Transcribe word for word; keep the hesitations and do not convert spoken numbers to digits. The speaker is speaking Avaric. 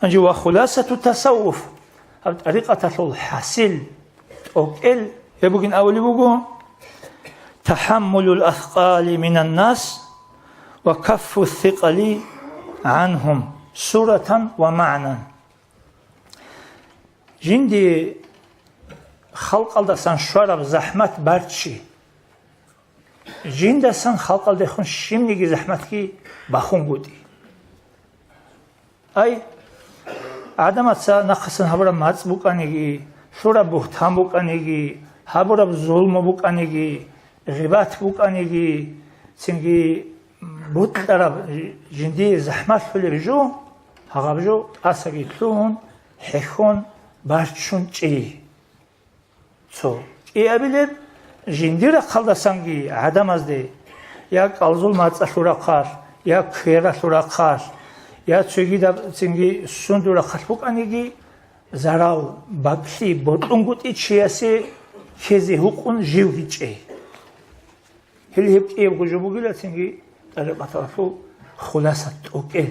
Гьанже ва хуласату тасаввуф, гьаб тӀарикъаталъул хӀасил, тӀокӀел гьеб бугин абулеб буго: тахӀаммулул аскъали минаннас ва каффу сикъали гӀанхум суратан ва магӀнан. Жинди халкъалдасан щвараб захӀмат барччи, жиндасан халкъалдехун щибниги захӀматги бахунгутӀи. Ай, гӀадамаца нахъасан гьабураб мацӀ букӀаниги, лъураб бугьтан букӀаниги, гьабураб зулму букӀаниги, гъибат букӀаниги, цинги бутӀараб жиндие захӀмалъулеб жо, гьагъаб жо тӀасаги лъугьун, хӀехьон, барччун чӀей. Цо кӀиабилеб жиндир рахъалдасанги гӀадамазде, я кӀалзул мацӀалъул рахъалъ, я квералъул рахъалъ, я цогидаб цинги сундул рахъалъ букӀаниги, зарал, бакӀлъи бокьунгутӀи чиясе ккезе гьукъун живги чӀей. Гьел гьеб кӀиябго жо бугила цинги тӀарикъаталъул хуласа тӀокӀел.